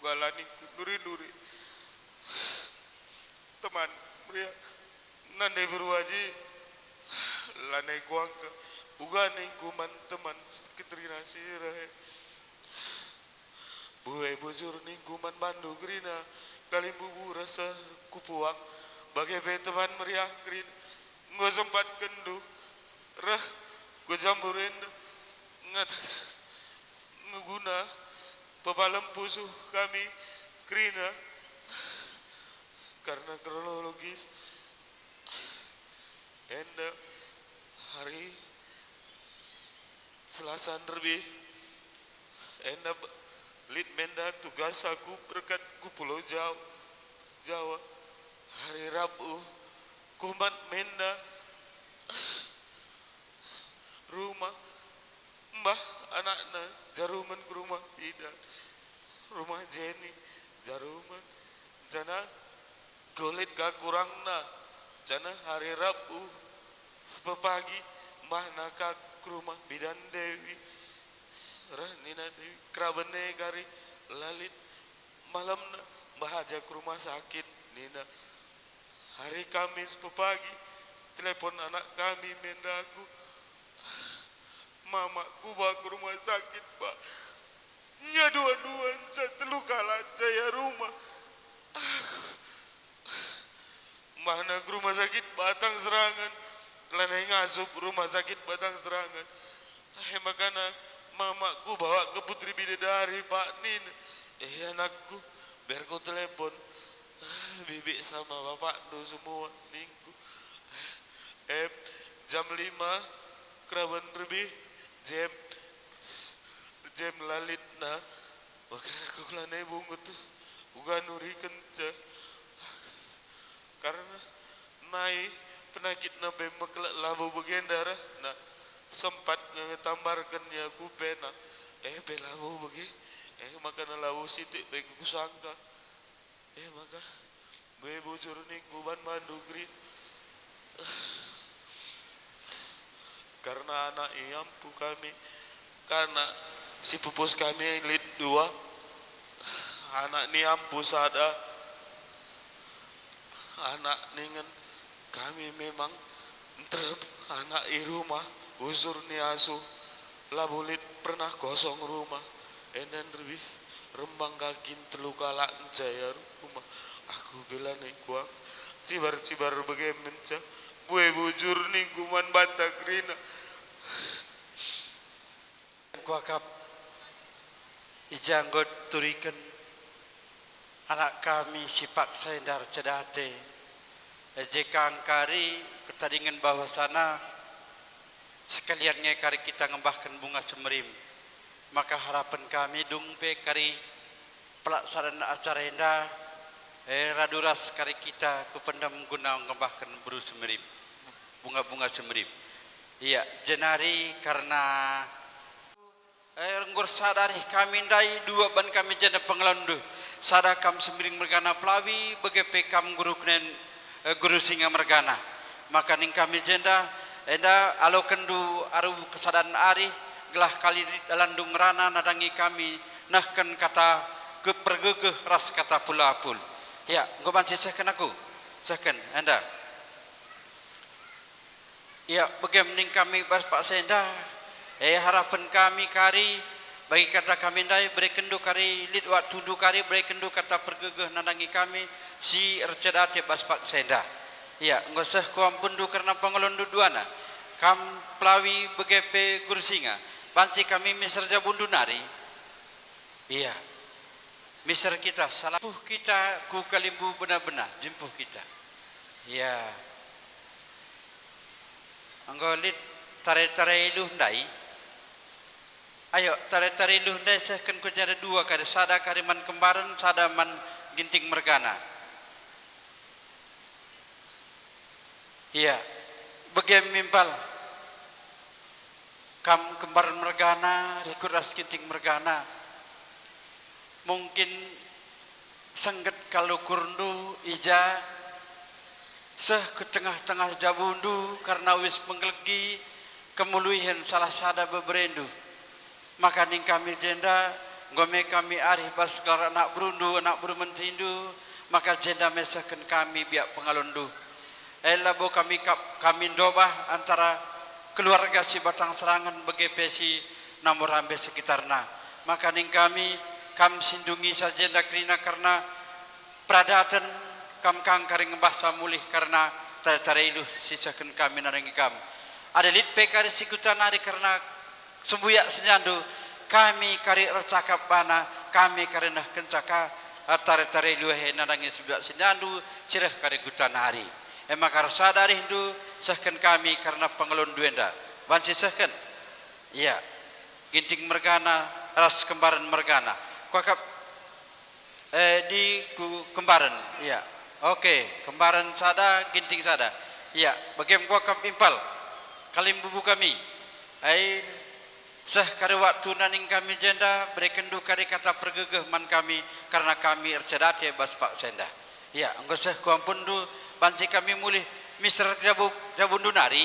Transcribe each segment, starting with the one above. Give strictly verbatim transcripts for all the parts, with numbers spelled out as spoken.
Uga la ningku nuri-nuri. Teman, meriah. Nande beru aji, lanai kuangka. Uga ningku man teman kerina si reh e. Bue bujur ningku man bandu kerina, kalimbubu rasa kupuang. Bage pe teman meriah kerina, enggo sempatkenndu reh ku Jambur enda. Ngataken ngeguna pepalem pusuh kami kerina, karena kronologis enda hari Selasa nderbih enda b-, lit menda tugas aku berkat ku Pulau Jawa, Jawa. Hari Rabu kumat menda rumah mbah anakna, jarumen ku rumah bidan, rumah Jenny, jarumen, janah enggo lit ka kurangna, janah hari Rabu pepagi mbahna ka ku rumah bidan Dewi. Reh nina Dewi, keraben e kari la lit. Malamna mbah aja ku rumah sakit, nina. Hari Kamis pepagi, telepon anak kami mendaku, "Mama, kuba ku rumah sakit, Pak. Nya dua-dua nca telu kalak nca ya rumah." Aku mbahna ku rumah sakit Batang Serangan, lanai ngasup rumah sakit Batang Serangan. Eh, makana, "Mama, kubawa ke Putri Bidadari, Pak," nina. "Eh, anakku, biar ku telepon. Ah, bibi sama bapakndu semua," ningku. Eh, jam lima, keraben nderbih, Jem, Jem la litna. Maka aku lanai bungut, uga nurikenca. Karena nai penakitna pe mekelek labo bagenda reh, na sempat nge tambarken ia ku pena. Eh, pe labo bage. Eh, makana labo sitik pe kusangka. Eh, maka, bue bujur ningku ban bandu kerina. Karena anak iampu kami, karena si pupus kami lit dua, anak niampu sada, anak ningen kami memang nterem anak i rumah, usur ni asuh, labo lit pernah kosong rumah, enda nderbih rembang ka kin telu kalak nca ia rumah. Aku pe lanai kuang, cibar-cibar bage menca, bue bujur ningku man banta kerina. Kuakap, i ja enggo turiken anak kami si paksa enda ercedate, e je ka engkari ketadingen bahwasana sekalian nge kari kita ngembahken bunga semerim. Maka harapen kami dung pe kari pelaksanaan acara enda, e, radu ras kari kita ku pendem guna ngembahken beru semerim, bunga-bunga semerim. Ia, jenari karena, e, enggo ersada arih kami ndai dua ban kami jenda pengelawenndu, sada kam Sembiring mergana Pelawi, bage pe kam Guru Kenen, e, Guru Singa mergana. Maka ning kami jenda, enda alokenndu aru kesadan arih, gelah kari lit dalanndu ngerana nadangi kami nehken kata kepergegeh ras kata pulapul. Ya, enggo banci sehken aku. Sehken, enda. Ya, bage me ning kami bas paksa enda. E, harapen kami kari, bagi kata kami ndai, berekenndu kari lit waktundu kari, berekenndu kata pergegeh nandangi kami si ercedate bas paksa enda. Ya, enggo seh ku ampunndu kerna pengelawenndu duana. Kam Pelawi bage pe Guru Singa, banci kami miser jabundu nari. Ia, miser kita, salah jimpuh kita ku kalimbubu bena-bena, jimpuh kita. Ia. Enggo lit tare-tare iluh ndai. Ayo, tare-tare iluh ndai sehken ku jenda dua kari, sada kari man Kembaren, sada man Ginting mergana. Ia, bage me impal. Kam Kembaren mergana, rikut ras Ginting mergana. Mungkin sengget kal ukurndu i ja, seh ku tengah-tengah jabundu kerna uis penggelggi kemuluihen salah sada beberendu. Maka ning kami jenda, Enggo me kami arih bas gelar anak berundu, anak beru menterindu, maka jenda mesehken kami biak pengalonndu. E labo kami kap, kami ndobah antara keluarga si batang serangen bage pe si Namorambe sekitarna. Maka ning kami, kam si ndungisa jenda kerina kerna peradaten, kam kang kari ngembahsa mulih kerna tare-tare iluh si sehken kami nandangi kam. Adi lit pe kari si kuta nari kerna sembuyak seninandu, kami kari ercakap bana, kami kari nehkenca ka, tare-tare iluh e nandangi sembuyak seninandu si reh kari kuta nari. E maka ersada arihndu sehken kami kerna pengalonndu enda. Banci sehken? Ia, Ginting mergana ras Kembaren mergana. Kuakap, eh, di ku Kembaren, ia. Oke, Kembaren sada, Ginting sada. Ia, bagem kuakap impal. Kalimbubu kami. Ai, seh kari waktuna ning kami jenda, berekenndu kari kata pergegeh man kami, kerna kami ercedati bas paksa enda. Ia, enggo seh kuampunndu, banci kami mulih miser jabu, jabundu nari.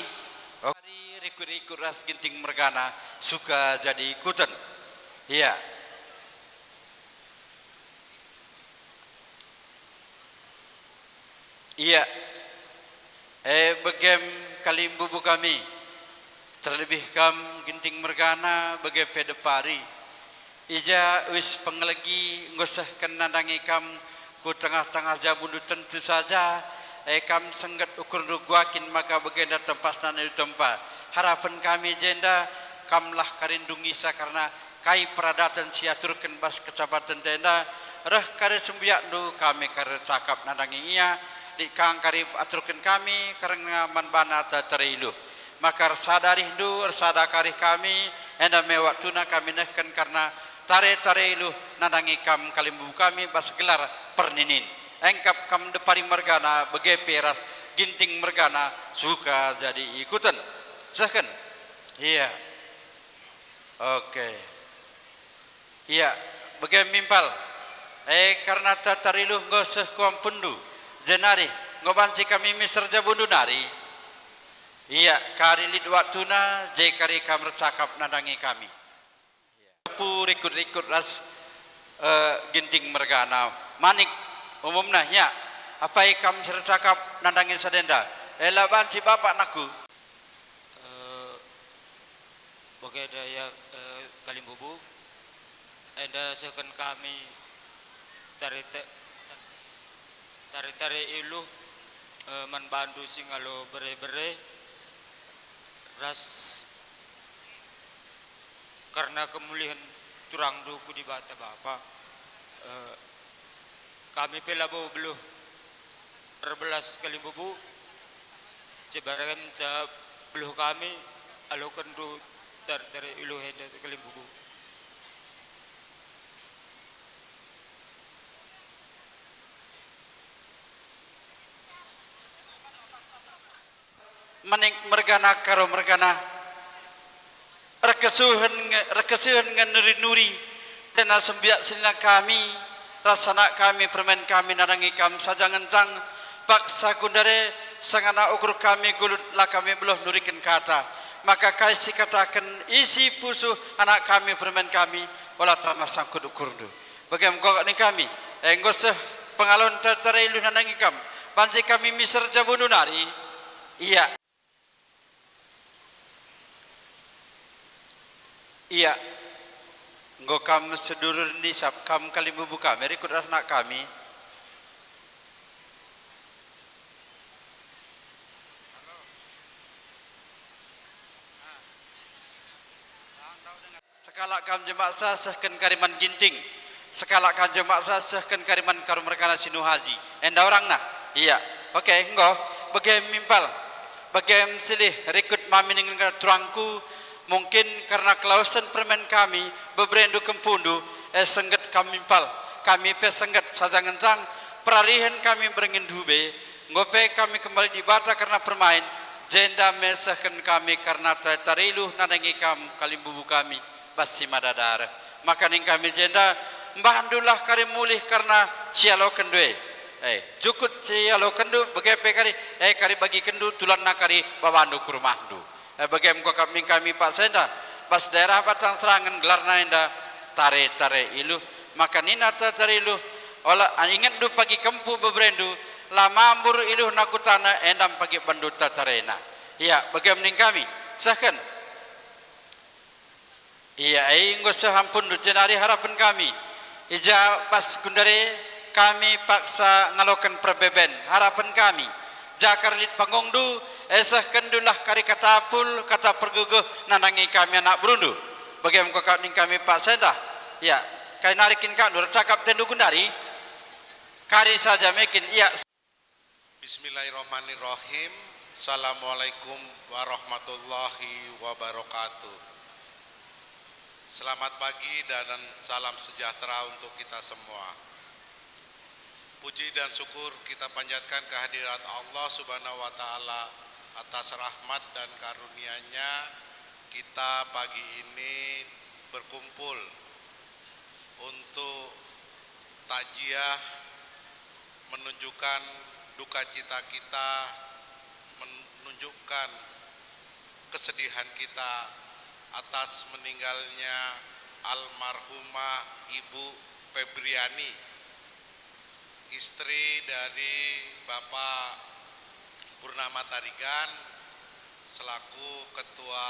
Oke, rikut-rikut ras Ginting mergana, Suka jadi Ikuten. Ia. Ia. E, begem kalimbubu kami, terlebih kam Ginting mergana bage pe Depari. I ja uis pengelegi enggo sehken nandangi kam ku tengah-tengah jabundu tentu saja, e, kam sengget ukurndu guakin maka bagenda tempasna ndu tempa. Harapen kami jenda, kamlah kari ndungisa kerna kai peradaten si aturken bas kecamatan enda, reh kari sembuyakndu kami kari cakap nandangi ia, lit kang kari aturken kami kerna man bana tare-tare iluh. Maka ersada arihndu, ersada kari kami, enda me waktuna kami nehken kerna tare-tare iluh nandangi kam kalimbubu kami bas gelar perninin. Engkap kam Depari mergana, bage pe ras Ginting mergana, Suka jadi Ikuten. Sehken? Ia. Oke. Ia, bage mimpal. E, kerna tare-tare iluh enggo seh kuampunndu, jenari enggo banci kami miser jabundu nari. Ia, kari lit waktuna, je kari kam ercakap nandangi kami. Pu rikut-rikut ras, eh, Ginting mergana. Manik, umumna, ia. Apai kam si ercakap nandangi sada enda? E, la banci bapak nangku. Eh, bagenda ia, eh, kalimbubu, enda sehken kami tare-, tare-tare iluh, eh, man bandu si ngalo bere-bere, ras kerna kemulihen turangndu ku Dibata Bapa. Eh, kami pe labo beluh erbelas kalimbubu, cibereken ca beluh kami, alokenndu tare-tare iluh enda kalimbubu. Manik mergana, Karo mergana, erkesuhen nge-, erkesuhen nge nuri-nuri, tena sembiak senina kami, ras anak kami, permen kami, nandangi kam saja ngenjang, paksa gundare, sangana ukur kami gulut la kami beluh nuriken kata. Maka kai si kataken isi pusuh anak kami, permen kami, ola termasangkut ukurndu. Bagem gogak ning kami, enggo seh pengalon tare-tare iluh nandangi kam, banci kami miser jabundu nari. Ia. Ia. Enggo kam sedulur ndisap, kam kalimbubu kami, rikut ras anak kami. Sekalak kam jemaksa sehken kari man Ginting, sekalak kam jemaksa sehken kari man Karo mergana si Nuhaji. Enda orangna? Ia. Oke, enggo. Bagem mimpal. Bagem silih rikut mami ningen turangku, mungkin kerna kelawesen permen kami, beberendu kempundu, e sengget kami mimpal. Kami pe sengget saja ngenjang, perarihen kami berengen dube, enggo pe kami kembali Dibata kerna permain, jenda mesehken kami kerna tare-tare iluh nandangi kam kalimbubu kami bas si mada dareh. Maka ning kami jenda, mbahndulah kari mulih kerna si ialokenndu e. Eh, jukut si ialokenndu, bage pe kari, eh, kari bagikenndu tulanna kari babandu ku rumahndu. Eh, bage me kuakap ning kami paksa enda, bas daerah Batang Serangen gelarna enda, tare-tare iluh. Maka nina tare-tare iluh, "Ola, ingetndu pagi kempu beberendu, la mambur iluhna ku taneh, enda pagi bandu tatarena." Ia, bage me ning kami, sehken. Ia, ai enggo seh ampunndu, jenari harapen kami. I ja bas gundare kami paksa ngaloken perbeben, harapen kami. Jakar lit pangungndu, esehkenndulah kari kata pul, kata pergegeh nandangi kami anak berundu. Bage me enggo kap ning kami paksa enda. Ia, kai nari kin kap ndu ercakap tendu gundari? Kari saja me kin, ia. Bismillahirrahmanirrahim. Assalamualaikum warahmatullahi wabarakatuh. Selamat pagi dan salam sejahtera untuk kita semua. Puji dan syukur kita panjatkan kehadirat Allah Subhanahu wa Ta'ala atas rahmat dan karunia-Nya, kita pagi ini berkumpul untuk takziah, menunjukkan duka cita kita, menunjukkan kesedihan kita atas meninggalnya almarhumah Ibu Febriani, istri dari Bapak Purnama Tarigan, selaku Ketua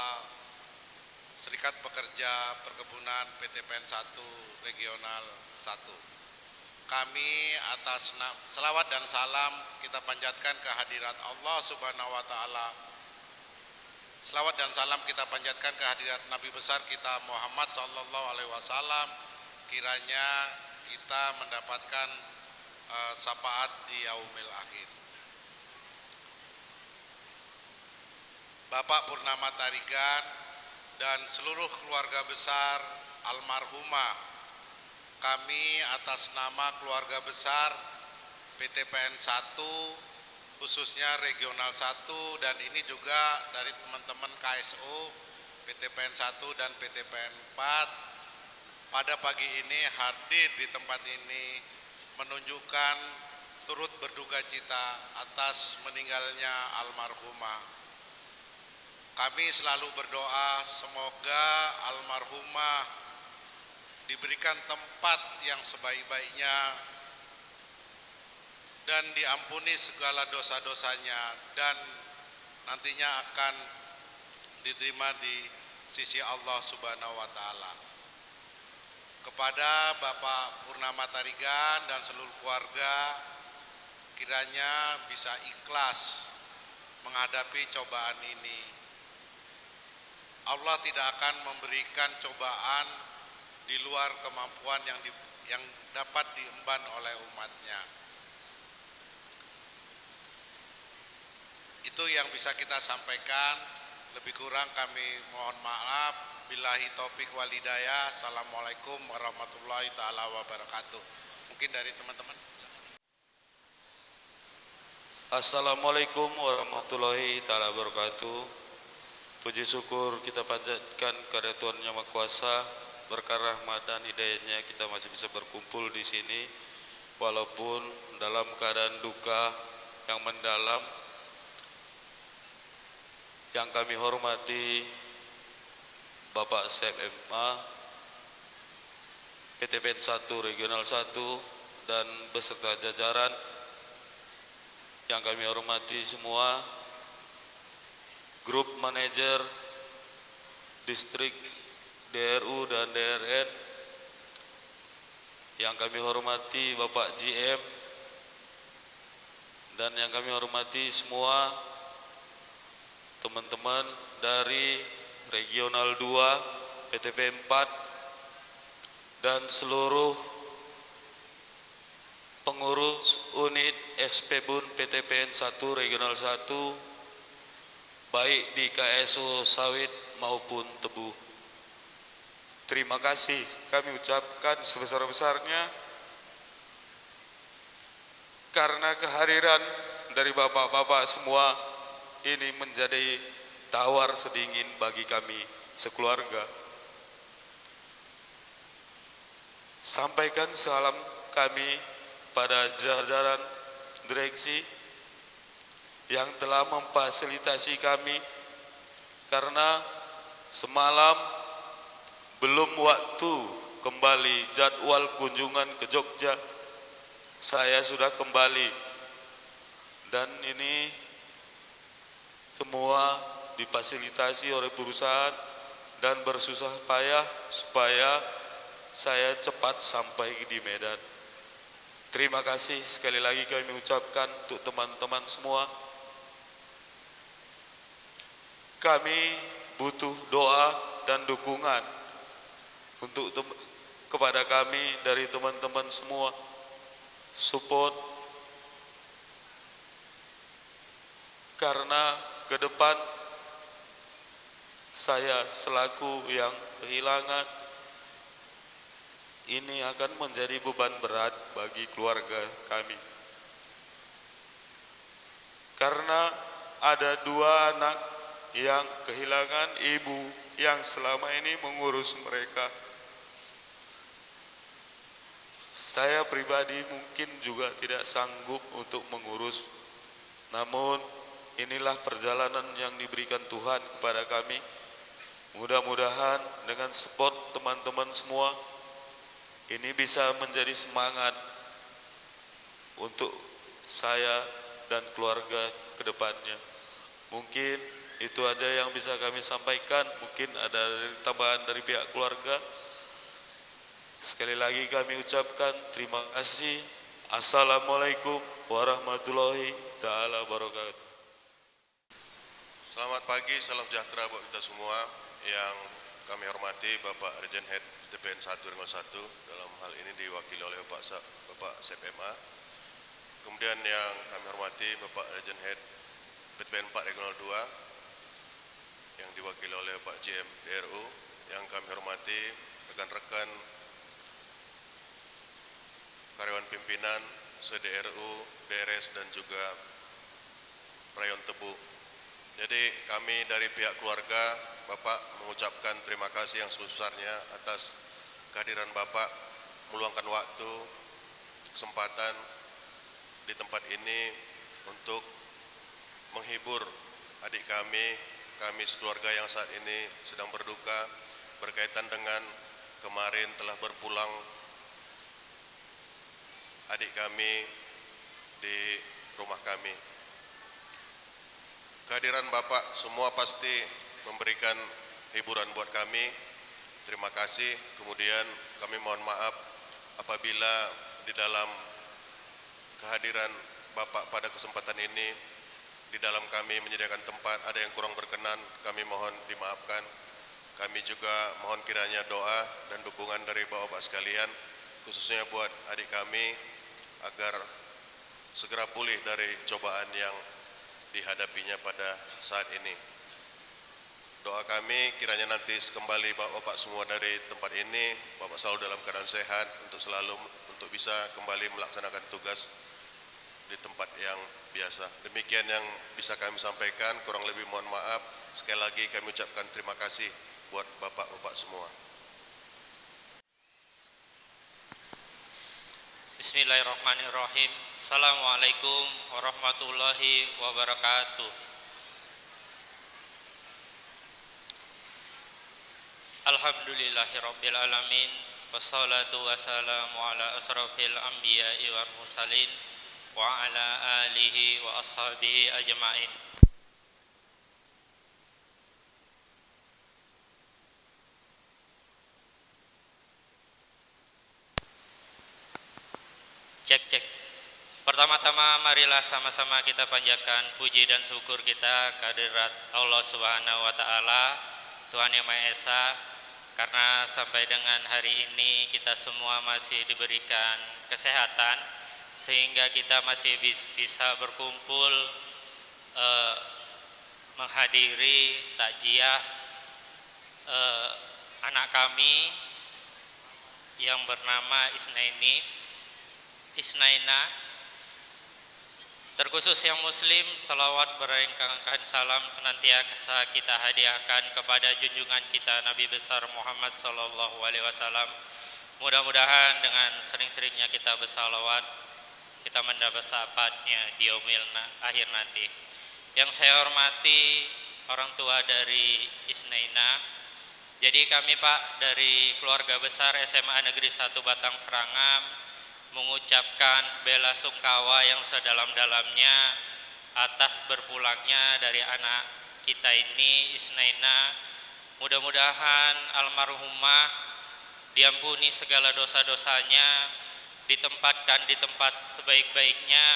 Serikat Pekerja Perkebunan P T P N satu Regional satu. Kami atas na-, selawat dan salam kita panjatkan ke hadirat Allah Subhanahu wa Ta'ala. Selawat dan salam kita panjatkan ke hadirat Nabi besar kita Muhammad sallallahu alaihi wasallam. Kiranya kita mendapatkan, eh, syafaat di yaumil akhir. Bapak Purnama Tarigan dan seluruh keluarga besar almarhumah, kami atas nama keluarga besar P T P N satu, khususnya Regional satu, dan ini juga dari teman-teman K S O P T P N satu dan P T P N empat, pada pagi ini hadir di tempat ini menunjukkan turut berduka cita atas meninggalnya almarhumah. Kami selalu berdoa semoga almarhumah diberikan tempat yang sebaik-baiknya dan diampuni segala dosa-dosanya, dan nantinya akan diterima di sisi Allah Subhanahu wa Ta'ala. Kepada Bapak Purnama Tarigan dan seluruh keluarga, kiranya bisa ikhlas menghadapi cobaan ini. Allah tidak akan memberikan cobaan di luar kemampuan yang di-, yang dapat diemban oleh umatnya. Itu yang bisa kita sampaikan. Lebih kurang kami mohon maaf. Billahi taufik wal hidayah. Assalamualaikum warahmatullahi taala wabarakatuh. Mungkin dari teman-teman. Assalamualaikum warahmatullahi taala wabarakatuh. Puji syukur kita panjatkan kepada Tuhan Yang Maha Kuasa, berkat rahmat dan hidayah-Nya kita masih bisa berkumpul di sini, walaupun dalam keadaan duka yang mendalam. Yang kami hormati Bapak Sep M A, P T P N satu Regional satu, dan beserta jajaran. Yang kami hormati semua, Group Manager Distrik D R U dan D R N, yang kami hormati Bapak G M, dan yang kami hormati semua teman-teman dari Regional dua, P T P empat, dan seluruh pengurus unit S P Bun P T P N satu Regional satu, baik di K S O Sawit maupun Tebu. Terima kasih kami ucapkan sebesar-besarnya karena kehadiran dari bapak-bapak semua ini menjadi tawar sedingin bagi kami sekeluarga. Sampaikan salam kami pada jajaran direksi yang telah memfasilitasi kami, karena semalam belum waktu kembali jadwal kunjungan ke Jogja. Saya sudah kembali dan ini semua difasilitasi oleh perusahaan dan bersusah payah supaya saya cepat sampai di Medan. Terima kasih sekali lagi kami ucapkan untuk teman-teman semua. Kami butuh doa dan dukungan untuk tem-, kepada kami dari teman-teman semua. Support karena ke depan saya selaku yang kehilangan ini akan menjadi beban berat bagi keluarga kami. Karena ada dua anak yang kehilangan ibu yang selama ini mengurus mereka. Saya pribadi mungkin juga tidak sanggup untuk mengurus. Namun, inilah perjalanan yang diberikan Tuhan kepada kami. Mudah-mudahan dengan support teman-teman semua, ini bisa menjadi semangat untuk saya dan keluarga ke depannya. Mungkin itu aja yang bisa kami sampaikan. Mungkin ada dari, tambahan dari pihak keluarga. Sekali lagi kami ucapkan terima kasih. Assalamualaikum warahmatullahi taala wabarakatuh. Selamat pagi, salam sejahtera buat kita semua. Yang kami hormati Bapak Region Head P T P N satu Ringgol satu, dalam hal ini diwakili oleh Bapak Sa-, Bapak Sep M A. Kemudian yang kami hormati Bapak Region Head P T P N empat Regional dua yang diwakili oleh Bapak J M D R U. Yang kami hormati rekan-rekan karyawan pimpinan se-D R U, D R S, dan juga rayon Tebu. Jadi, kami dari pihak keluarga Bapak mengucapkan terima kasih yang sebesar-besarnya atas kehadiran Bapak meluangkan waktu, kesempatan di tempat ini untuk menghibur adik kami, kami sekeluarga yang saat ini sedang berduka berkaitan dengan kemarin telah berpulang adik kami di rumah kami. Kehadiran Bapak semua pasti memberikan hiburan buat kami. Terima kasih. Kemudian kami mohon maaf apabila di dalam kehadiran Bapak pada kesempatan ini, di dalam kami menyediakan tempat ada yang kurang berkenan, kami mohon dimaafkan. Kami juga mohon kiranya doa dan dukungan dari Bapak-bapak sekalian, khususnya buat adik kami, agar segera pulih dari cobaan yang dihadapinya pada saat ini. Doa kami kiranya nanti kembali Bapak-bapak semua dari tempat ini, Bapak selalu dalam keadaan sehat untuk selalu, untuk bisa kembali melaksanakan tugas di tempat yang biasa. Demikian yang bisa kami sampaikan, kurang lebih mohon maaf. Sekali lagi kami ucapkan terima kasih buat Bapak-bapak semua. Bismillahirrahmanirrahim. Assalamualaikum warahmatullahi wabarakatuh. Alhamdulillahirabbil alamin. Wassalatu wassalamu ala asrafil anbiya'i wal mursalin wa ala alihi wa ashabihi ajmain. Cek, cek. Pertama-tama, marilah sama-sama kita panjatkan puji dan syukur kita kehadirat Allah Subhanahu wa Ta'ala, Tuhan Yang Maha Esa, karena sampai dengan hari ini kita semua masih diberikan kesehatan, sehingga kita masih bis-, bisa berkumpul, eh, menghadiri takziah, eh, anak kami yang bernama Isnaini, Isnaina. Terkhusus yang muslim, salawat beringkangkan salam senantiasa kita hadiahkan kepada junjungan kita Nabi besar Muhammad sallallahu alaihi wasallam. Mudah-mudahan dengan sering-seringnya kita bersalawat, kita mendapat syafaatnya di yaumil na-, akhir nanti. Yang saya hormati orang tua dari Isnaina, Jadi kami, Pak, dari keluarga besar S M A Negeri satu Batang Serangan mengucapkan bela sungkawa yang sedalam-dalamnya atas berpulangnya dari anak kita ini, Isnaina. Mudah-mudahan almarhumah diampuni segala dosa-dosanya, ditempatkan di tempat sebaik-baiknya,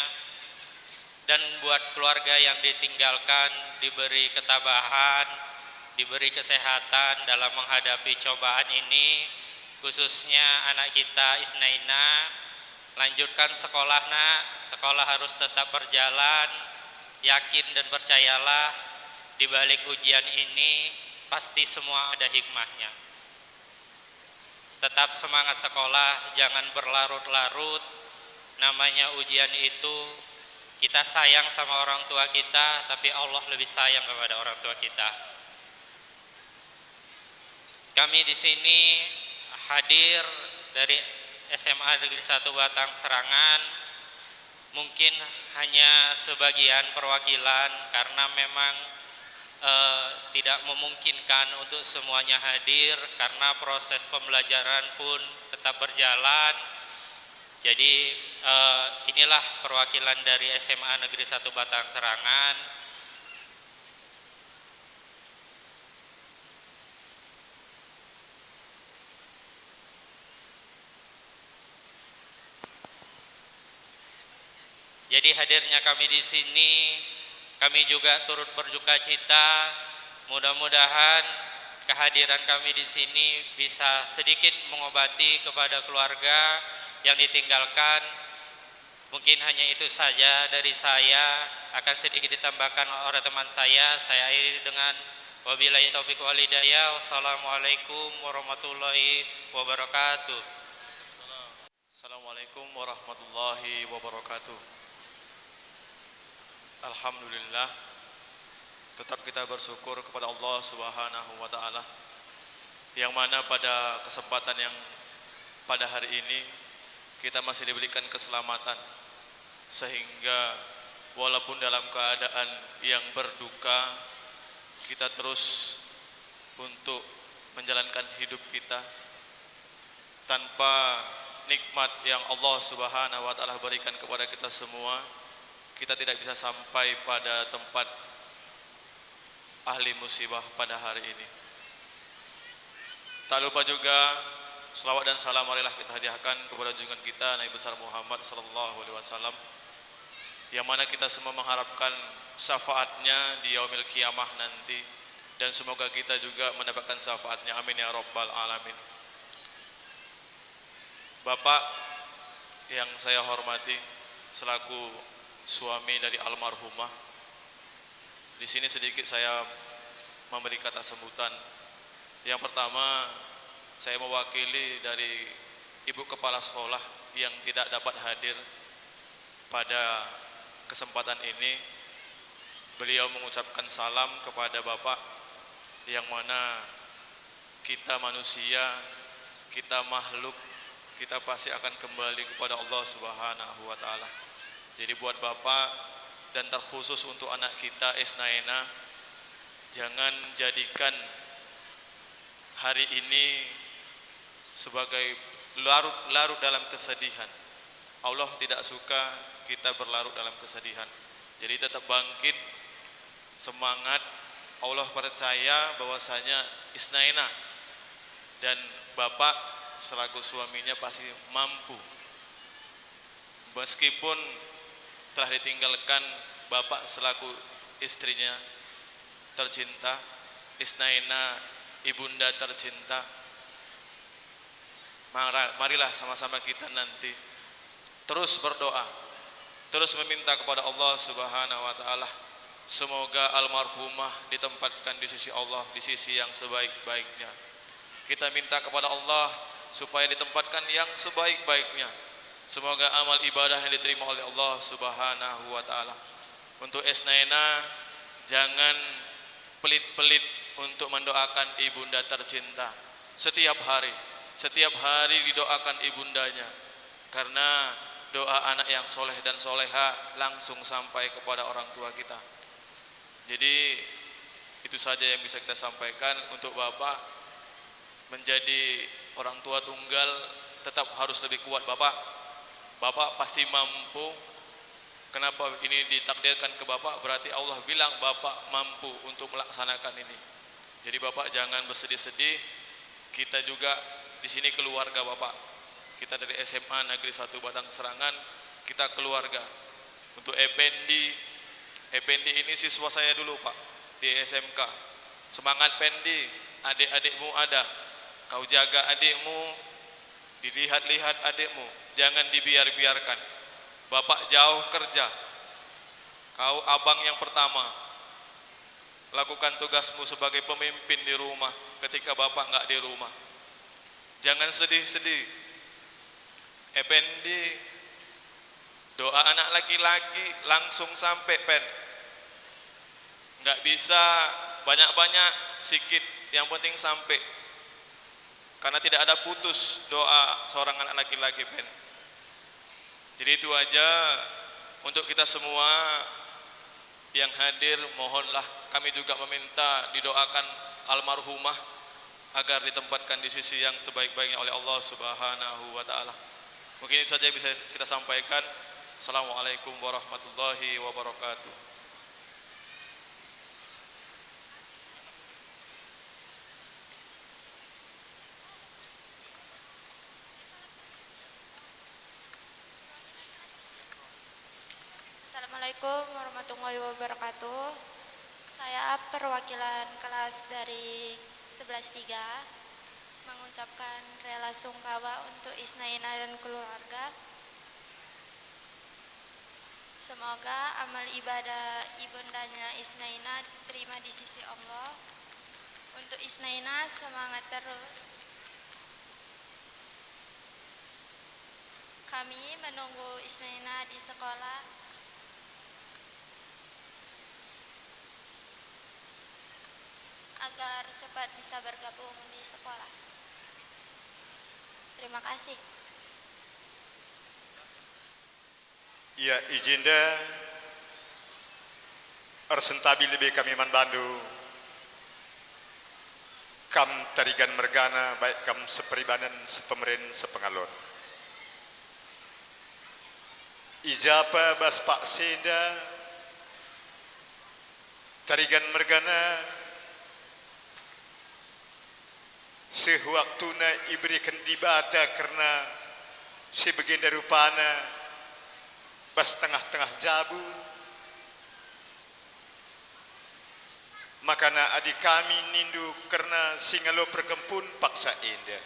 dan buat keluarga yang ditinggalkan diberi ketabahan, diberi kesehatan dalam menghadapi cobaan ini, khususnya anak kita Isnaina. Lanjutkan sekolah, Nak. Sekolah harus tetap berjalan. Yakin dan percayalah, di balik ujian ini pasti semua ada hikmahnya. Tetap semangat sekolah, jangan berlarut-larut. Namanya ujian itu, kita sayang sama orang tua kita, tapi Allah lebih sayang kepada orang tua kita. Kami di sini hadir dari S M A Negeri satu Batang Serangan, mungkin hanya sebagian perwakilan karena memang, eh, tidak memungkinkan untuk semuanya hadir karena proses pembelajaran pun tetap berjalan. Jadi, eh, inilah perwakilan dari S M A Negeri satu Batang Serangan. Jadi hadirnya kami di sini, kami juga turut berduka cita. Mudah-mudahan kehadiran kami di sini bisa sedikit mengobati kepada keluarga yang ditinggalkan. Mungkin hanya itu saja dari saya, akan sedikit ditambahkan oleh teman saya. Saya akhiri dengan wabillahi taufiq wal hidayah. Wassalamualaikum warahmatullahi wabarakatuh. Assalamualaikum warahmatullahi wabarakatuh. Alhamdulillah, tetap kita bersyukur kepada Allah Subhanahu wa Ta'ala, yang mana pada kesempatan yang pada hari ini kita masih diberikan keselamatan, sehingga walaupun dalam keadaan yang berduka, kita terus untuk menjalankan hidup kita. Tanpa nikmat yang Allah Subhanahu wa Ta'ala berikan kepada kita semua, kita tidak bisa sampai pada tempat ahli musibah pada hari ini. Tak lupa juga, selawat dan salam marilah kita hadiahkan kepada junjungan kita, Nabi besar Muhammad sallallahu alaihi wasallam, yang mana kita semua mengharapkan syafaatnya di yaumil qiyamah nanti, dan semoga kita juga mendapatkan syafaatnya. Amin ya rabbal alamin. Bapak yang saya hormati, selaku suami dari almarhumah, di sini sedikit saya memberi kata sambutan. Yang pertama, saya mewakili dari Ibu Kepala Sekolah yang tidak dapat hadir pada kesempatan ini. Beliau mengucapkan salam kepada Bapak, yang mana kita manusia, kita makhluk, kita pasti akan kembali kepada Allah Subhanahu wa Ta'ala. Jadi, buat Bapak dan terkhusus untuk anak kita, Isnaina, jangan jadikan hari ini sebagai larut-larut dalam kesedihan. Allah tidak suka kita berlarut dalam kesedihan. Jadi, tetap bangkit, semangat. Allah percaya bahwasanya Isnaina dan Bapak selaku suaminya pasti mampu. Meskipun telah ditinggalkan Bapak selaku istrinya tercinta, Isnaina ibunda tercinta, mara-, marilah sama-sama kita nanti terus berdoa, terus meminta kepada Allah Subhanahu wa Ta'ala, semoga almarhumah ditempatkan di sisi Allah, di sisi yang sebaik-baiknya. Kita minta kepada Allah supaya ditempatkan yang sebaik-baiknya. Semoga amal ibadah yang diterima oleh Allah Subhanahu wa Ta'ala. Untuk Esnaena, jangan pelit-pelit untuk mendoakan ibunda tercinta. Setiap hari, setiap hari didoakan ibundanya. Karena doa anak yang soleh dan soleha langsung sampai kepada orang tua kita. Jadi, itu saja yang bisa kita sampaikan untuk Bapak. Menjadi orang tua tunggal tetap harus lebih kuat Bapak. Bapak pasti mampu. Kenapa ini ditakdirkan ke Bapak? Berarti Allah bilang Bapak mampu untuk melaksanakan ini. Jadi Bapak jangan bersedih-sedih. Kita juga di sini keluarga Bapak. Kita dari S M A Negeri satu Batang Serangan, kita keluarga. Untuk Ependi, Ependi ini siswa saya dulu, Pak, di S M K. Semangat, Pendi, adik-adikmu ada. Kau jaga adikmu, dilihat-lihat adikmu, jangan dibiar-biarkan. Bapak jauh kerja. Kau abang yang pertama. Lakukan tugasmu sebagai pemimpin di rumah ketika bapak nggak di rumah. Jangan sedih-sedih. Ependi, doa anak laki-laki langsung sampai, Pen. Nggak bisa banyak-banyak, sikit, yang penting sampai. Karena tidak ada putus doa seorang anak laki-laki, Pen. Jadi itu aja untuk kita semua yang hadir, mohonlah kami juga meminta didoakan almarhumah agar ditempatkan di sisi yang sebaik-baiknya oleh Allah Subhanahu wa Ta'ala. Mungkin itu saja yang bisa kita sampaikan. Assalamualaikum warahmatullahi wabarakatuh. Assalamualaikum warahmatullahi wabarakatuh. Saya perwakilan kelas dari sebelas tiga mengucapkan rela sungkawa untuk Isnaina dan keluarga. Semoga amal ibadah ibundanya Isnaina diterima di sisi Allah. Untuk Isnaina, semangat terus. Kami menunggu Isnaina di sekolah agar cepat bisa bergabung di sekolah. Terima kasih. Ia i jenda ersentabi lebe kami man bandu, kam Tarigan mergana, baik kam seperibanen, sepemeren, sepengalon. I ja pe bas paksa enda Tarigan mergana seh waktuna ibereken Dibata kerna si bagenda rupana bas tengah-tengah jabu, makana adi kami nindu kerna si ngalo perkempun paksa enda.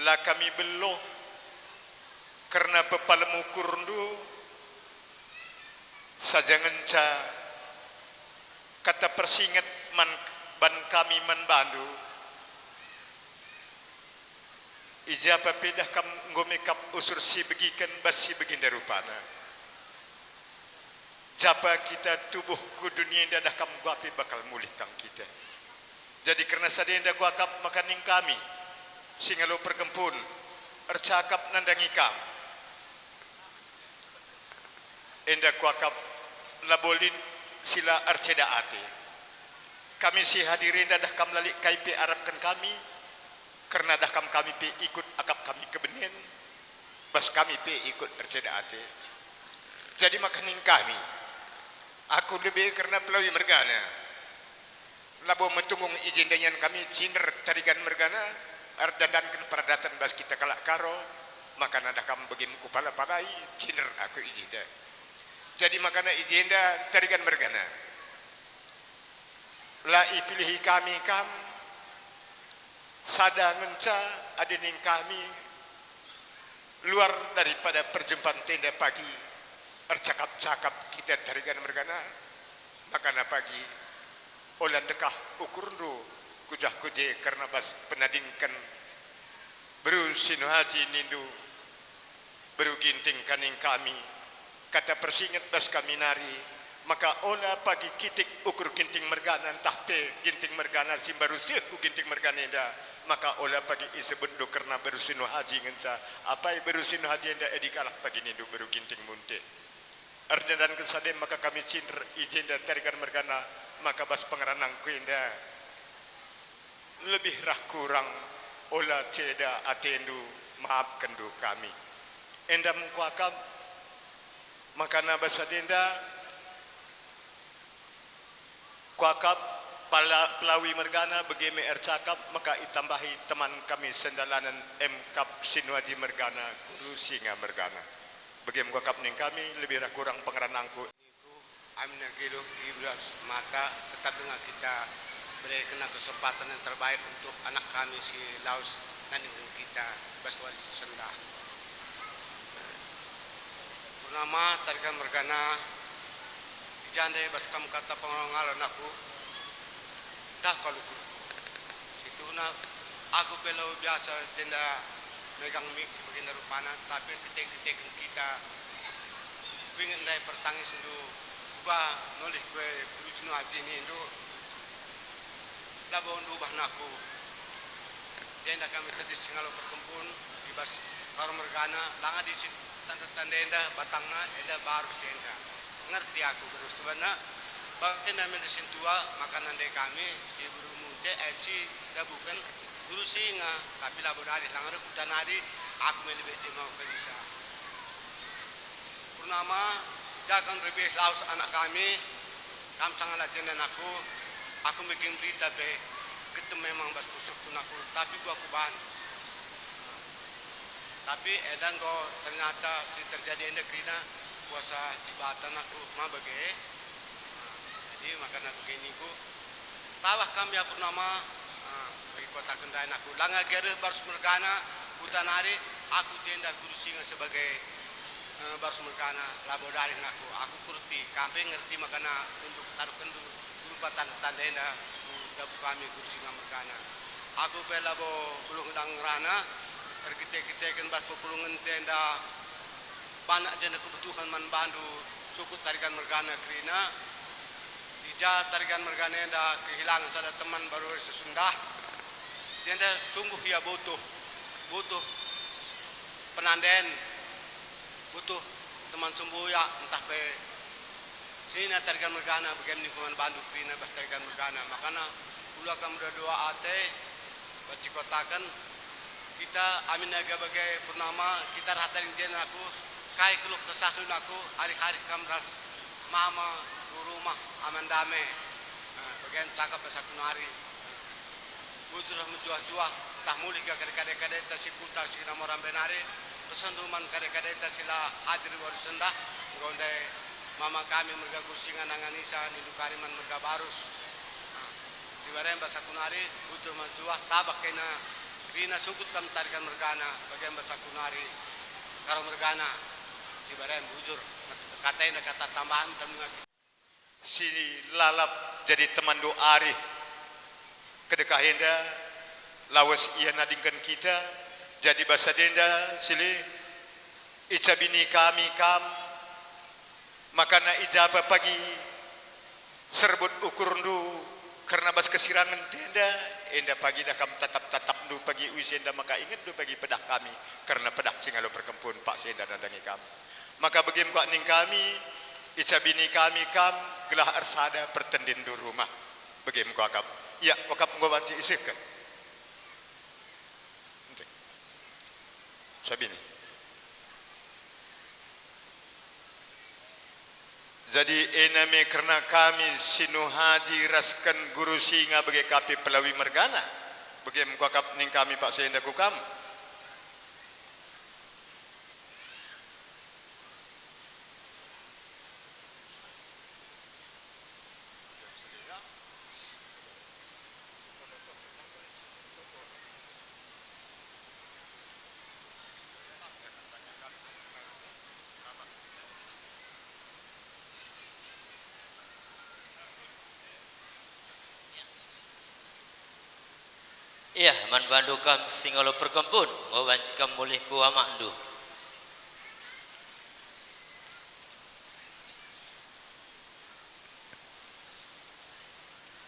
La kami beluh kerna pepalem ukurndu, saja ngenca kata persinget man, ban kami man bandu, i ja pe dah kam enggo me kap usur si begiken bas si bagenda rupana. Japa kita tubuh ku dunia enda dah kam guapi bakal mulih kam kita. Jadi kerna sada enda kuakap maka ning kami, si ngalo perkempun, ercakap nandangi kam. Enda kuakap labo lit si la erceda ate. Kami si hadir enda dah kam la lit kai pe arapken kami, kerna dah kam kami pe ikut akap kami kebenen, bas kami pe ikut erceda ate. Jadi maka ning kami, aku lebe kerna pelawi mergana, labo metunggung i jenda nian kami cinder Tarigan mergana, erdandanken peradaten bas kita kalak Karo, makana dah kam begin kupala-palai, cinder aku i jenda. Jadi makana i jenda Tarigan mergana, la ipilihi kami kam, sada ngenca adi ning kami luar daripada perjumpan tenda pagi, ercakap-cakap kita Tarigan mergana, makana pagi ola ndekah ukurndu kujah kuje kerna bas penadingken beru si nuhaji nindu beru Ginting kaning kami. Kata persinget bas kami nari, maka ola pagi kitik ukur Ginting mergana ntah pe Ginting mergana si mbaru seh ku Ginting mergana enda, maka ola pagi isebutndu kerna beru si nuhaji ngenca. Apai beru si nuhaji enda, adi kalak pagi nindu beru Ginting munte. Erdandanken sadem maka kami cinder i jenda Tarigan mergana, maka bas pengeranangku enda Lebih rah kurang ola ceda atendu, maapkenndu kami. Enda me kuakap, makana bas enda kuakap pala-, pelawi mergana bage me ercakap maka itambahi teman kami sendalanen M Kap Sinuaji mergana Guru Singa mergana. Bage me kuakap ning kami, lebih rah kurang pengeranangku. Amin, geluh i bas mata, tetap denga kita berikan kesempatan yang terbaik untuk anak kami si lawes nandingken kita bas wari si sendah. Purnama, Tarigan mergana, i ja ndai bas kam kata pengalon-alon aku, dah kal ukurku. Situhuna, aku pe labo biasa jenda megang mik si bagenda rupana, tapi erkiteken-kiteken kita, kuinget ndai pertangisndu, uga nolih kue Guru Sinuaji nindu, labo ndubah aku. Jenda kami tedis si ngalo perkempun i bas Karo mergana, langa disi tanda-tanda enda batangna enda baru si enda. Ngerti aku terus sebenarna. Bagenda me sintua, maka nandai kami si Guru Munte M C dabuken Guru Singa, tapi labo dari langa reh kuta nari, aku me lebe jema kenisa. Purnama, jakan rebeh lawes anak kami, kam sangala jenda aku, aku bikin berita pe, getem memang bas pusuhku aku, tapi gua kuban. Tapi enda enggo ternyata si terjadi enda kerina kuasa Dibata aku, ma bage. Jadi makana bage ningku, tawah kam ya Purnama, ah, bagi kota kendain aku. Langa gereh barus mergana, kuta nari, aku jenda Guru Singa sebagai, eh, barus mergana, labo dahin aku. Aku kurti, kam pe ngerti makana unjuk taruhkenndu berupa tanda-tanda enda, ku dabu kami Guru Singa mergana. Aku pe labo buluh ngerana, erkite-kiteken bas pepulungen enda, banak jenda kebutuhan man bandu sukut Tarigan mergana kerina. I ja Tarigan mergana enda kehilangan sada teman baru sesendah. Jenda sungguh ia butuh, butuh penanden, butuh teman sembuyak, ntah pe senina Tarigan mergana, bage me ningku man bandu kerina bas Tarigan mergana. Makana, ula kam dua-dua ate, banci kotaken, kita amin aga bage Purnama, kita rata rinjen aku, kai keluh kesahna aku, hari-hari kam ras mama, ku rumah, aman dame. Nah, bagian cakap bas aku nari. Bujur mejuah-juah, ntah mulih ka kade-kadeta si kuta si Namorambe nari, pesendu man kade-kadeta si la hadir wari sendah, enggo ndai mama kami merga Guru Singa nanganisa, nindu kari man merga barus. Nah, Cibarem bas aku nari, bujur mejuah, tabah kena, kerina sukut kam Tarigan mergana, bagian bas aku nari, Karo mergana, Cibarem bujur, kata enda kata tambahan, terndenga. Si lalap jadi temanndu arih. Kedekah enda lawes ia nadingken kita, jadi bas enda sile icabini kami kam, makana i ja pe pagi serbut ukurndu kerna bas kesirangen enda, enda pagi dah kam tatap-tatapndu pagi uis enda, maka ingetndu pagi pedah kami kerna pedah si ngalo perkempun pak si enda nandangi kam. Maka bage me kuakap ning kami, icabini kami kam gelah ersada pertendinndu rumah. Bage me kuakap. Ia, kuakap enggo banci isehken. Oke. Cabini. Jadi, ena me kerna kami si nuhaji rasken Guru Singa bage ka pe pelawi mergana. Bage me kuakap ning kami pak si enda ku kam. Iah, man bandu kam si ngalo perkempun, enggo banci kam mulih ku amakndu.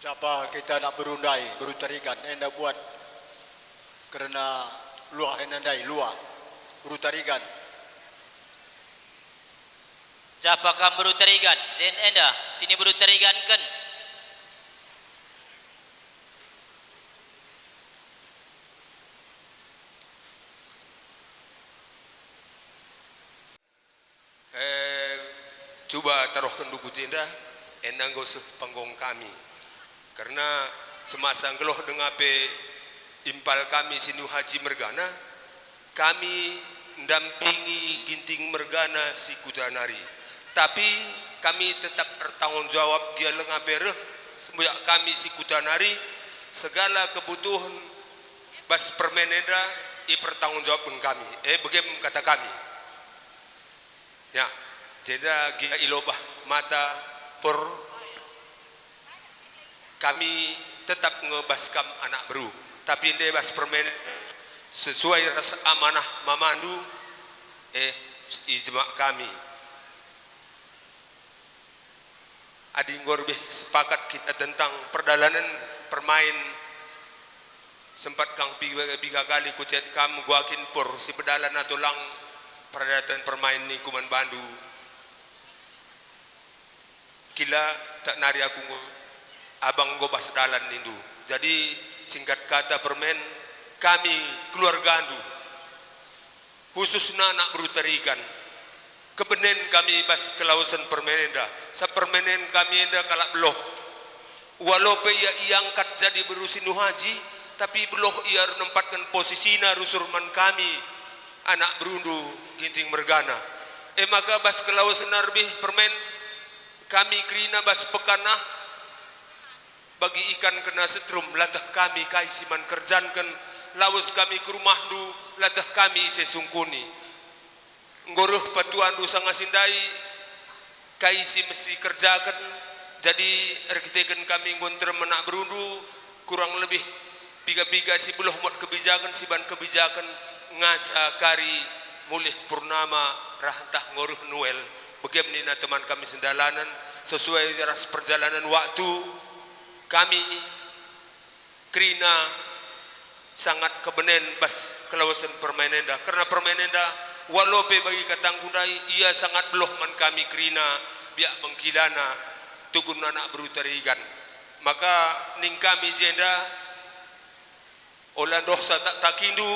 Capa kita anak beru ndai, beru Tarigan, enda buat kerna luah enda ndai, luah, beru Tarigan. Capa kam beru Tarigan, jen enda, sini beru Tarigan ken. Cuba taruhkenndu ku jenda, enda enggo seh panggong kami. Kerna semasa nggeluh denga pe impal kami si Nuh Haji mergana, kami ndampingi Ginting mergana si kuta nari. Tapi kami tetap ertanggung jawab gia lenga pe reh sembuyak kami si kuta nari, segala kebutuhen bas permen enda ipertanggungjawabken kami. Eh, begem kata kami. Ya, jenda gia ilobah mata per kami tetap nge bas kam anak beru, tapi ende bas permen sesuai ras amanah mamandu, eh, ijma kami. Adi enggo lebih sepakat kita tentang perdalanen permain, sempat kang piga, piga kali kucet kam, guakin por si pedalan atau lang peradaten permain ningku man bandu. Kila tak nari aku ngo-, abang ngobas dalan nindu. Jadi, singkat kata permen, kami keluargandu, khususna anak beru Tarigan, kebenen kami bas kelawesen permen enda, sa permenen kami enda kalak beluh. Walo pe ia iangkat jadi beru si Nuh Haji, tapi beluh ia nempatken posisina rusur man kami, anak berundu Ginting mergana. E maka bas kelawesen narbih permen, kami kerina bas pekana bagi ikan kena setrum, lateh kami kai si man kerjanken, lawes kami ku rumahndu, lateh kami ise sungkuni. Enggo reh patuandu sanga si ndai, kai si mesti kerjaken, jadi erkiteken kami enggo nterem anak berundu, kurang lebih piga-piga si beluh muat kebijaken, si ban kebijaken ngasa kari mulih purnama rah ntah enggo reh Noel. Begem nina teman kami sendalanen, sesuai ras perjalanan waktu, kami kerina sangat kebenen bas kelawesen permain enda, kerna permain enda walo pe bagi katangku ndai, ia sangat beluh man kami kerina biak bengkilana tugun anak beru Tarigan. Maka ning kami jenda, ola ndohsa tak takindu,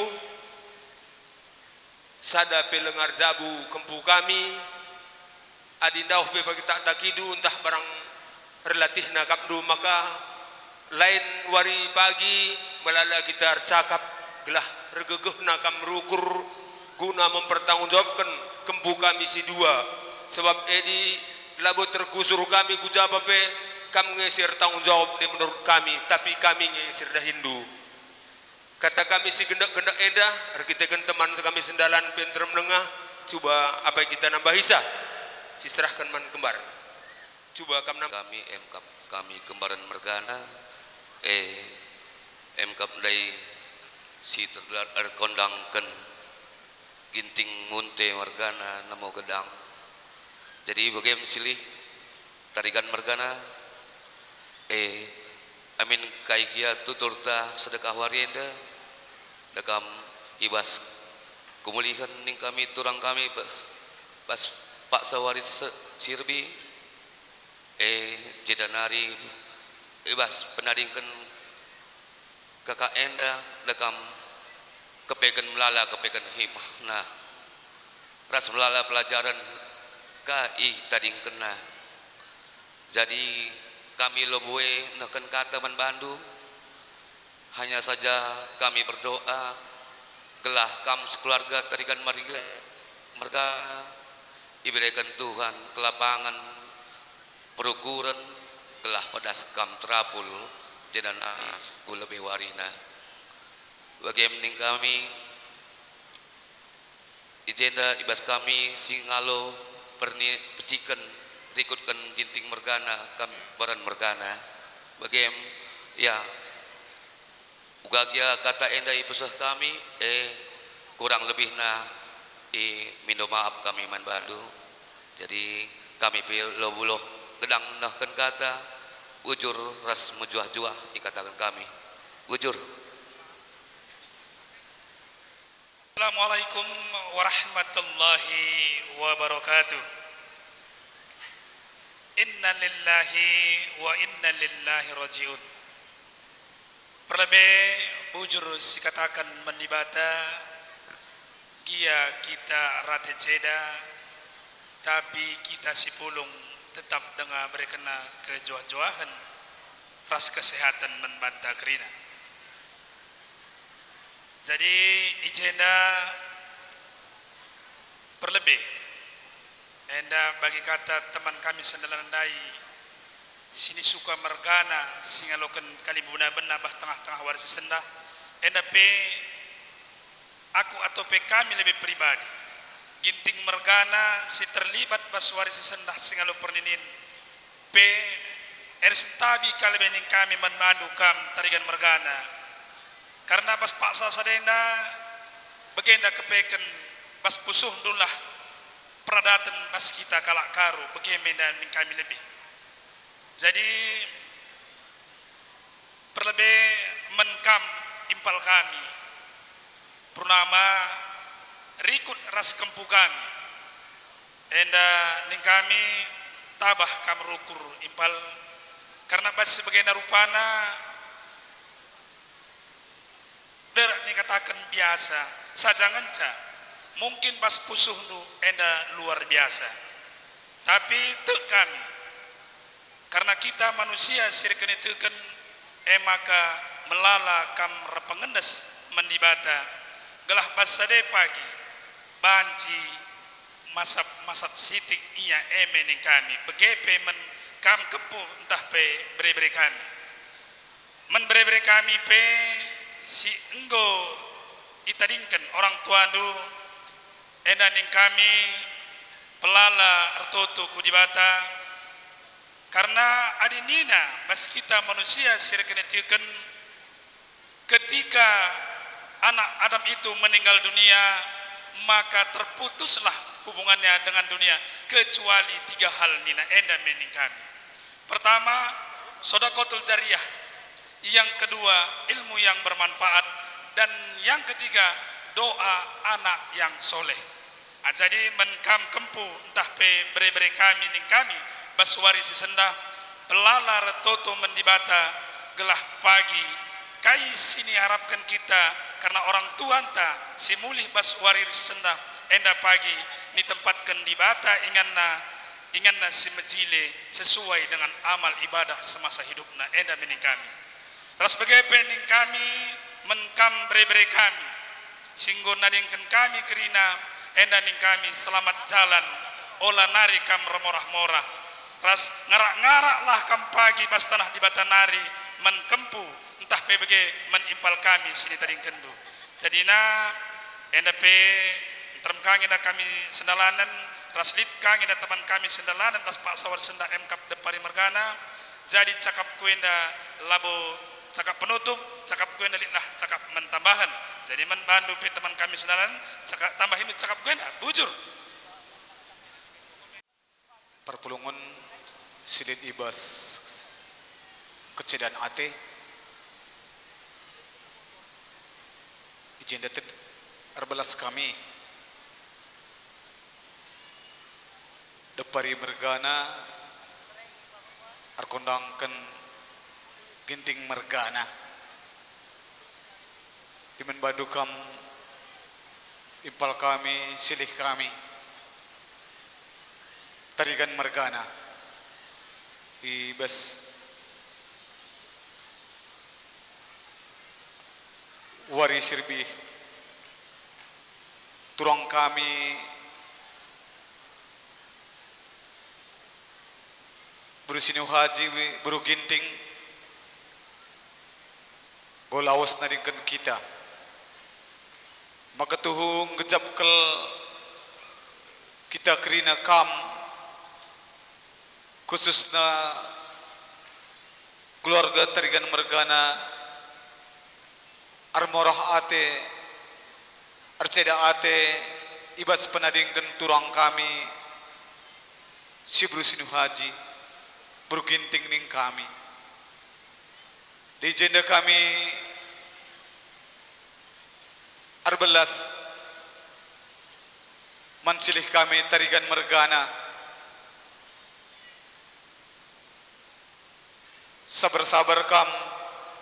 sada pe lengar jabu kempu kami, adi ndauh pe bagi tak takindu ntah barang relatihna kapndu, maka lain wari pagi melala kita ercakap, gelah ergegehna kam merukur guna mempertanggungjawabken kempu kami si dua. Sebab edi labo tergusur kami ku japa pe, kam nge si ertanggung jawab nde menurut kami, tapi kami nge si erdahinndu. Kata kami si gendek-gendek enda, erkiteken teman kami sendalan pe nterem nengah, cuba apai kita nambahisa, siserahken man kembar. Cuba kam nam- Kami emkap kami kembaren mergana, eh, emkap ndai si tergelar erkondangken Ginting Munte mergana nemo gedang. Jadi bagem silih Tarigan mergana, eh, amin kai gia tuturta sedekah wari enda, dekam ibas kemulihen ning kami turang kami bas, bas paksa wari se-, sirbi, eh, jenda nari ibas penadingken K K N enda dekam kepeken melala, kepeken hikmahna, ras melala pelajaren ka itadingkenna. Jadi kami labo nehken kata man bandu, hanya saja kami berdoa gelah kam sekeluarga Tarigan Mariga merga ibereken Tuhan kelapangen perukuren gelah pedas kam terapul jenda nari ku lebih warina. Bagem ning kami, i jenda ibas kami si ngalo perni-, peciken rikutken Ginting mergana, kami baren mergana. Bagem, ya, uga gia kata enda ipeseh kami, eh, kurang lebihna i mindo maap kami man bandu. Jadi, kami pe labo gedang nehken kata, bujur ras mejuah-juah ikataken kami. Bujur. Assalamualaikum warahmatullahi wabarakatuh. Innalillahi wa inna ilaihi raji'un. Perlebe bujur sikataken man Dibata, gia kita rate ceda, Tapi kita si pulung tetap denga berekenna kejuah-juahen ras kesehatan man banta kerina. Jadi, i jenda perlebe enda bagi kata teman kami sendalan ndai, sinisuka mergana si ngaloken kalimbuben-bena bas tengah-tengah wari si sendah, enda pe aku atau pe kami lebe pribadi, Ginting mergana si terlibat bas wari si sendah si ngalo perninin, pe ersentabi ka lebe ning kami man bandu kam Tarigan mergana. Karna bas paksa sada enda, bagenda kepeken bas pusuhndulah peradaten bas kita kalak Karo, bage me enda ning kami lebe. Jadi, perlebe man kam impal kami, purnama rikut ras kempu kami. Enda ning kami tabah kam rukur impal, karna bas si bagenda rupana, derak nikataken biasa saja ngenca, mungkin bas pusuhndu enda luar biasa. Tapi tek kami, karna kita manusia si erkiniteken, e maka melala kam erpengendes man Dibata, gelah bas sada pagi banci masap-masap sitik ia e me ning kami, bage pe man kam kempu ntah pe bere-bere kami. Man bere-bere kami pe si enggo itadingken orang tuandu, enda ning kami pelala ertoto ku Dibata, karna adi nina bas kita manusia si erkiniteken, ketika anak Adam itu meninggal dunia, maka terputuslah hubungannya dengan dunia, kecuali tiga hal nina enda me ning kami. Pertama, sodakotul jariyah. Yang kedua, ilmu yang bermanfaat. Dan yang ketiga, doa anak yang soleh. Ah, jadi man kam kempu ntah pe bere-bere kami ning kami bas wari si sendah, pelala ertoto man Dibata, gelah pagi kai si niharapken kita kerna orang tuanta si mulih bas wari si sendah, enda pagi nitempatken Dibata inganna, inganna si mejile sesuai dengan amal ibadah semasa hidupna, enda me ning kami. Ras bage pe ning kami man kam bere-bere kami, si enggo nadingken kami kerina, enda ning kami selamat jalan, ola nari kam ermorah-morah. Ras ngarak-ngaraklah kam pagi bas taneh Dibata nari man kempu, ntah pe bage man impal kami si nitadingkenndu. Jadina, enda pe nterem ka nge enda kami sendalanen, ras lit ka nge enda teman kami sendalanen ras paksa wari sendah, e me kap Depari mergana. Jadi cakapku enda labo cakap penutup, cakapku enda litlah cakap man tambahen. Jadi man bandu pe teman kami sendalanen, cakap, tambahindu cakapku enda, bujur. Perpulungen si lit i bas kecedan ate, i jenda tet erbelas kami, Depari mergana, erkundangken Ginting mergana. Dimen bandu kam impal kami, silih kami, Tarigan mergana, i bas wari si erbih turang kami, Beru Sinuhaji, Beru Ginting, enggo lawes nadingken kita. Maka tuhu nggejap kal kita kerina kam, khususna keluarga Tarigan mergana, ermorah ate, erceda ate, i bas penadingken turang kami, si Beru Sinuhaji, Beru Ginting ning kami. Di jenda kami erbelas man silih kami Tarigan mergana. Sabar-sabar kam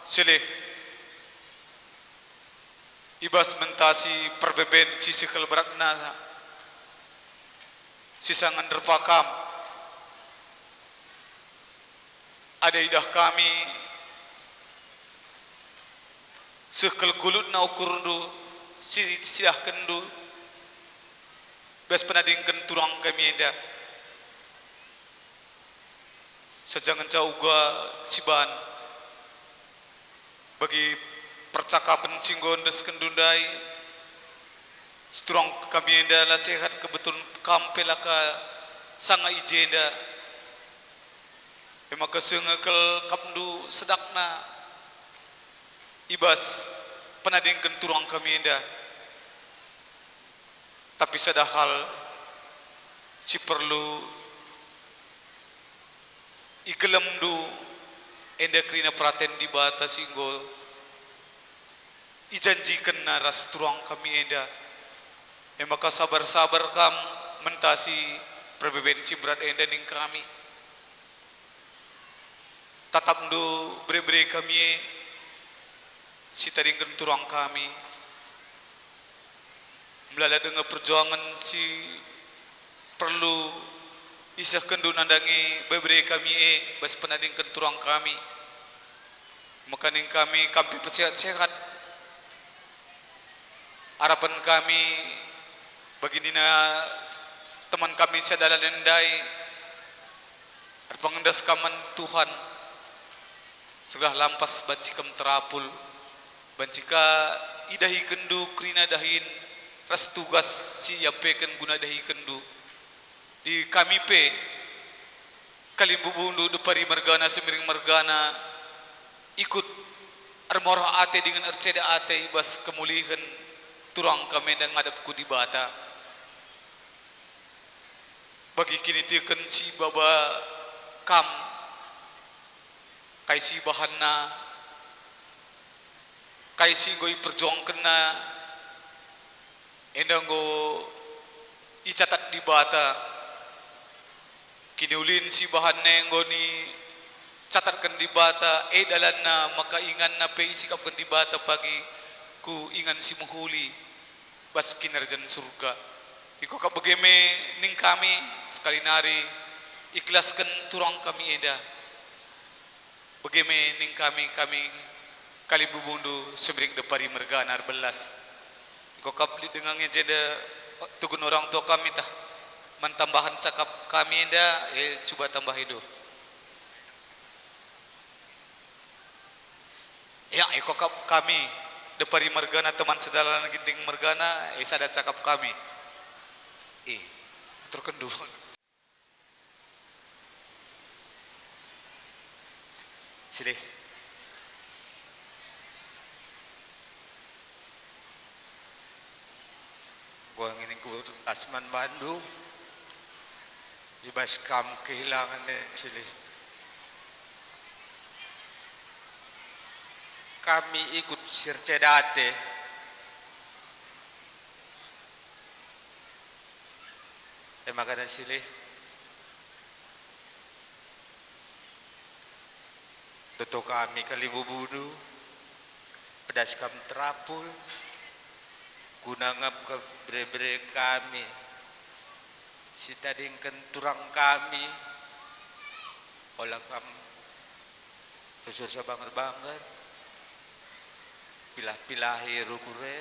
silih i bas mentasi perbeben si sekel beratna, Sisanga nderpa kam, adi idah kami seh kal gulutna ukurndu si sidahndu bas penadingken turang kami enda. Saja ngenca uga siban bagi percakapen si enggo endeskenndu ndai, si turang kami enda la sehat, kebetulan kam pe la ka sanga i jenda. E maka sanga kal akapndu sedakna i bas penadingken turang kami enda. Tapi sada hal si perlu igelemndu, enda kerina peraten Dibata si enggo ijanjikenNa ras turang kami enda. E maka sabar-sabar kam mentasi perbeben si berat enda ning kami. Tatapndu bere-bere kami e si tadingken turang kami. Melala denga perjuangen si perlu isehkenndu nandangi bere-bere kami e bas penadingken turang kami. Maka ning kami, kam pe pesehat-sehat. Arapen kami bagi nina teman kami si dalan ndai, erpengendas kam man Tuhan, segah lampas banci kam terapul, banci ka idahikenndu kerina dahin ras tugas si iampeken guna dahikenndu. Di kami pe, kalimbubundu depari mergana, semiring mergana, ikut ermorah ate dingen erceda ate i bas kemulihen turang kami enda ngadap ku Dibata. Bagi kiniteken si baba kam, kai si ibahanna, kai si enggo iperjuangkenna, enda enggo icatat Dibata. Kiniulin si ibahanna enggo icatatken Dibata, e dalanna maka inganna pe isikapken Dibata pagi ku ingan si mehuli bas kinirajan Surga. Iko kap bage me ning kami, sekali nari ikhlasken turang kami enda. Bage me ning kami, kami kalimbubundu semiring depari mergana erbelas. Enggo kap lit denga nge jenda tugun orang tua kami tah man tambahen cakap kami enda, e, cuba tambahindu. Ya, enggo kap kami depari mergana, teman sedalan Ginting mergana, e, sada cakap kami. E, aturkenndu. Silih. Enggo ngining ku las man bandu, i bas kam kehilangan e, Silih. Kami ikut si erceda ate. E maka Silih, toto kami kalimbubundu, pedas kam terapul, guna ngap kam bere-bere kami, si tadingken turang kami, ola kam susur sabanger-banger, pilah-pilahi rukur e.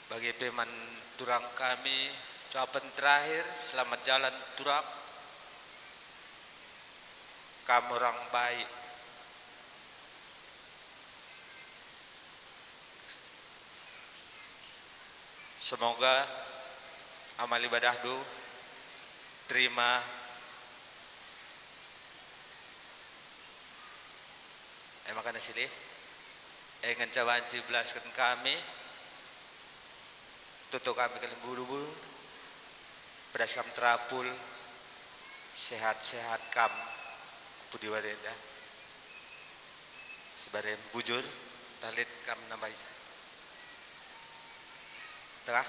Bage pe man turang kami, ucapen terakhir, selamat jalan turang. Kam orang baik. Semoga amal ibadahndu terima. E maka Silih, e ngenca banci belasken kami, toto kami kalimbubundu, pedas kam terapul, sehat-sehat kam, pudi wari enda. Sibar e bujur, tah lit kam nambahi. Tengah.